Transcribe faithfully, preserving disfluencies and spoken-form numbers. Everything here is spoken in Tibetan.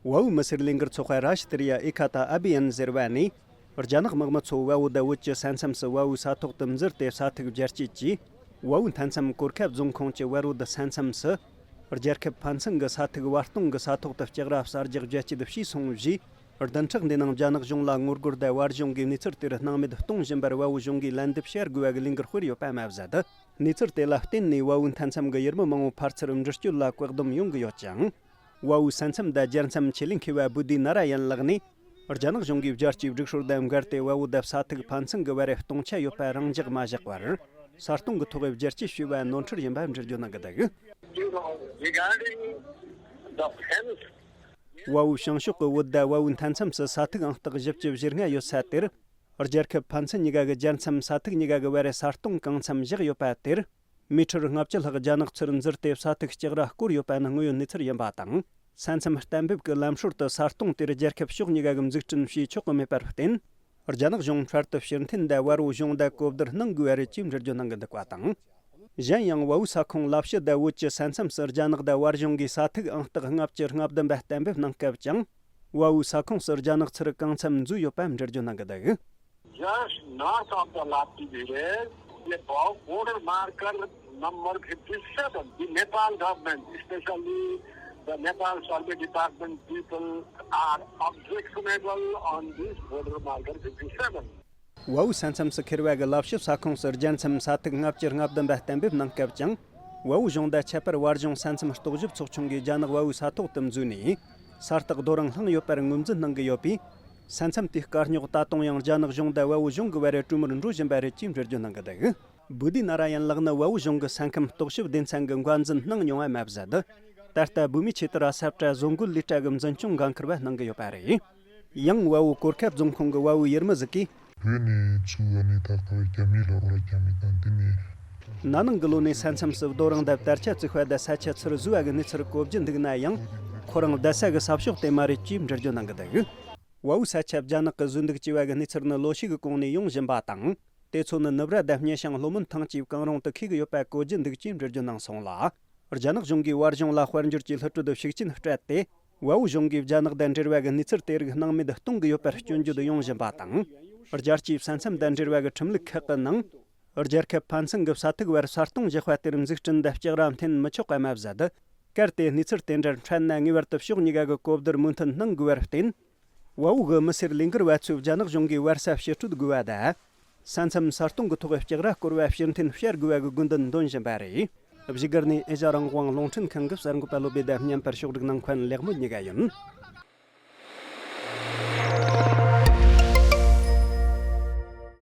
བལ་བོའི་མི་སེར་ལས་འགུལ་ཚོགས་པ་ར་ཤི་ཏི་རི་ཡ་ཨེ་ཁ་ཏ་ཨ་བི་ཡན་ཟེར་བ་ནས། རྒྱ་ནག་དམག་མི་ཚོ་བལ་བོ་དང་བོད་ཀྱི་ས་མཚམས་སུ་བལ་བོའི་ས་ཐོག་ཏུ་འཛུལ་ཏེ་ས་ཐིག་བརྒྱར་བཅད་ཀྱིས། བལ་བོའི་མཐའ་མཚམས་གོར་ཁ་རྫོང་ཁོངས་ཀྱི་བར་རོ་དི་ས་མཚམས་སུ། རྒྱལ་ཁབ་ཕན་ཚུན་གྱི་ས་ཐིག་བར་སྟོང་གི་ས་ཐོག་ཏུ་ལྕགས་ར་གསར་རྒྱག་རྒྱ་སྐྱེད་བྱས་སོང་ཞེས། བདུན་ཕྲག་འདིའི་ནང་རྒྱ་ནག་གཞུང་ལ་ངོ་རྒོལ་དང་བར་གཞུང་གིས་གནས་ཚུལ་དེར་སྣང་མེད་གཏོང་བཞིན་པར་བལ་བོ་གཞུང་གིས་ལན་འདེབས་བྱ་དགོས་པ་གི་ལས་འགུལ་སྤེལ་ཡོད་པ་མ་ཟད། གནས་ཚུལ་དེ་ལ་བརྟེན་ནས་བལ་བོའི་མཐའ་མཚམས་ཀྱི་ཡུལ་མི་མང་བོ་ཕར་ཚུར་འགྲུལ་སྐྱོད་ལ་བཀག་སྡོམ་ཡོང་གི་ཡོད་ཅིང་། བལ་བོའི་ས་མཚམས་དང་རྒྱལ་མཚམས་ཆེད་ལས་མཁས་པ་བུ་དི་ན་ར་ཡན་ལགས་ནས། རྒྱ་ནག་གཞུང་གིས་བརྒྱ་ཆའི་སྒྲིག་སྲོལ་དང་འགལ་ཏེ་བལ་བོ་དང་ས་ཐིག་ཕན་ཚུན་གྱི་བར་སྟོང་ཆ་ཡོད་པ་རང་འཇགས་མ་བཞག་པར། ས་སྟོང་གི་ཐོག་བསྒྱུར་བཅོས་བྱས་པ་ནོར་འཁྲུལ་ཡིན་པ་འགྲེལ་བརྗོད་གནང་གི་འདུག། You know, regarding the fence, བལ་བོའི་བྱང་ཕྱོགས་ཀྱི་བོད་དང་བལ་བོའི་མཐའ་མཚམས་སུ་ས་ཐིག་ཨང་རྟགས་བཞི་བཅུ་བཞི་ལྔ་ཡོད་ས་དེར། རྒྱལ་ཁབ་ཕན་ཚུན་གཉིས་ཀ་གི་རྒྱལ་མཚམས་ས་ཐིག་གཉིས་ཀ་གི་བར་ས་སྟོང་གང་འཚམ་བཞག་ཡོད་པ་དེར། མི་ཊར་ལྔ་བཅུ་ལྷག་རྒྱ་ནག་ཚུར་འཛུལ་ཏེ་ས་ཐིག་ལྕགས་ར་བསྐོར་ཡོད་པ་ནི་དངོས་ཡོད་གནས་ཚུལ་ཡིན་པ་དང་། ས་མཚམས་གཏན་འབེབས་ཀྱི་ལམ་སྲོལ་དུ་ས་སྟོང་དེར་རྒྱལ་ཁབ་ཕྱོགས་གཉིས་ཀ་གིས་འཛུགས་སྐྲུན་བྱས་ཆོག་གི་མེད་པར་བརྟེན། རྒྱ་ནག་གཞུང་འཕྲལ་དུ་ཕྱིར་འཐེན་དང་བལ་བོ་གཞུང་དང་གོ་བསྡུར་གནང་དགོས་པ་རེད་ཅེས་འགྲེལ་བརྗོད་གནང་གི་འདུག་པ་དང་། གཞན་ཡང་བལ་བོའི་ས་ཁོངས་ལ་ཕྱི་དང་བོད་ཀྱི་ས་མཚམས་སུ་རྒྱ་ནག་དང་བར་གཞུང་གིས་ས་ཐིག་ཨང་རྟགས་ལྔ་བཅུ་ང་བདུན་པ་གཏན་འབེབས་གནང་སྐབས་ཀྱང་། བལ་བོའི་ས་ཁོངས་སུ་རྒྱ་ནག་ཚུར་གང་འཚམ་འཛུལ་ཡོད་པ་འགྲེལ་བརྗོད་གནང་གི་འདུག། Just north of the Lapti village, a bo- border marker number fifty-seven. The Nepal government, especially the Nepal Survey Department people, are objectionable on this border marker fifty-seven. བལ་བོའི་ས་མཚམས་སུ་ཁེར་བ་གི་ལ་ཕྱི་ས་ཁོངས་སུ་རྒྱལ་མཚམས་ས་ཐིག་ལྔ་བཅུ་ང་བདུན་པ་གཏན་འབེབས་གནང་སྐབས་ཀྱང་། བལ་བོ་གཞུང་དང་ཁྱད་པར་བར་གཞུང་ས་མཚམས་རྟོག་ཞིབ་ཚོགས་ཆུང་གིས་རྒྱ་ནག་བལ་བོའི་ས་ཐོག་ཏུ་འཛུལ་ནས། ས་རྟགས་རྡོ་རིང་བསླངས་ཡོད་པར་ངོས་འཛིན་གནང་གི་ཡོད་པས། ས་མཚམས་དེའི་དཀའ་རྙོག་ད་དུང་ཡང་རྒྱ་ནག་གཞུང་དང་བལ་བོ་གཞུང་གི་བར་གྲོས་མོལ་འགྲོ་བཞིན་པ་རེད་ཅེས་འགྲེལ་བརྗོད་གནང་གི་འདུག། བུ་དི་ན་ར་ཡན་ལགས་ནི་བལ་བོ་གཞུང་གི་ས་ཁམས་རྟོག་ཞིབ་སྡེ་ཚན་གྱི་འགོ་འཛིན་གནང་མྱོང་བ་མ་ཟད། ད་ལྟ་བོད་མིའི་ཆེད་དུ་ར་ས་བཀྲ་བཟོ་འགོད་ལས་གྲྭ་གི་འཛིན་སྐྱོང་འགན་འཁུར་བ་གནང་གི་ཡོད་པ་རེད། ཡང་བལ་བོ་གོར་ཁ་རྫོང་ཁོངས་ཀྱི་བལ་བོའི་ཡུལ་མི་ཟིག་གིས། བོད་ནས་ཚུར་བ་ནས་ད་ལྟ་རྒྱ་མིའི་ལག་ལ་རྒྱ་མི་དང་འདི་ནས། ན་ནིང་གི་ལོ་ནས་ས་མཚམས་སུ་རྡོ་རིང་དང་དར་ཆ་བཙུགས་པ་དང་ས་ཆ་ཚུར་བཟོས་པ་གི་གནས་ཚུལ་གོ་རྒྱུ་འདུག་ན་ཡང་། ཁོ་རང་བསྡད་ས་གི་ས་ཕྱོགས་དེ་མ་རེད་ཅེས་འགྲེལ་བརྗོད་གནང་གི་འདུག། བལ་བོའི་ས་ཆ་རྒྱ་ནག་གིས་བཟོས་འདུག་ཅེས་པ་གི་གནས་ཚུལ་ནི་ལོ་ཤས་ཀྱི་གོང་ནས་ཡོང་བཞིན་པ་དང་། དེ་ཚོ་ནི་ནུབ་ར་དང་སྙེ་ཤང་ལྷོ་མོན་ཐང་བཅས་གང་རུང་དུ་འཁེལ་གྱི་ཡོད་པ་གོ་རྒྱུ་འདུག་ཅེས་འགྲེལ་བརྗོད་གནང་སོང་ལ། རྒྱ་ནག་གཞུང་གིས་བར་གཞུང་ལ་དཔལ་འབྱོར་གྱི་སླུ་བྲིད་ཤུགས་ཆེན་སྤྲད་དེ། བལ་བོ་གཞུང་གིས་རྒྱ་ནག་དང་འབྲེལ་བ་གི་གནས་ཚུལ་དེ་རིགས་སྣང་མེད་གཏོང་གི་ཡོད་པར་སྐྱོན་བརྗོད་ཡོང་བཞིན་པ་དང་། རྒྱལ་སྤྱིའི་ས་མཚམས་དང་འབྲེལ་བ་གི་ཁྲིམས་ལུགས་ཁག་གི་ནང་། རྒྱལ་ཁབ་ཕན་ཚུན་གྱི་ས་ཐིག་བར་ས་སྟོང་བཞག་པ་དེར་འཛུགས་སྐྲུན་དང་ལྕགས་ར་འཐེན་མི་ཆོག་པ་མ་ཟད། གལ་ཏེ་གནས་ཚུལ་དེ་འདྲར་འཕྲད་ན་ངེས་པར་དུ་ཕྱོགས་གཉིས་ཀ་གི་གོ་བསྡུར་མོས་མཐུན་གནང་དགོས་པར་བརྟེན། བལ་བོ་གི་མི་སེར་ལས་འགུལ་བ་ཚོས་རྒྱ་ནག་གཞུང་གིས་བར་ས་ཕྱིར་སྤྲོད་དགོས་པ་དང་། ས་མཚམས་ས་སྟོང་གི་ཐོག་ལྕགས་ར་བསྐོར་བ་ཕྱིར་འཐེན་བྱ་དགོས་པ་གི་དགོས་འདུན་འདོན་བཞིན་པ་རེད། བཞུགས་སྒར་ནས་ཨེ་ཤ་རང་དབང་རླུང་འཕྲིན་ཁང་གི་གསར་འགོད་པ་བློ་བྷེ་དང་མཉམ་པར་ཕྱོགས་སྒྲིག་གནང་མཁན་ལེགས་མོ་གཉིས་ཀ་ཡིན།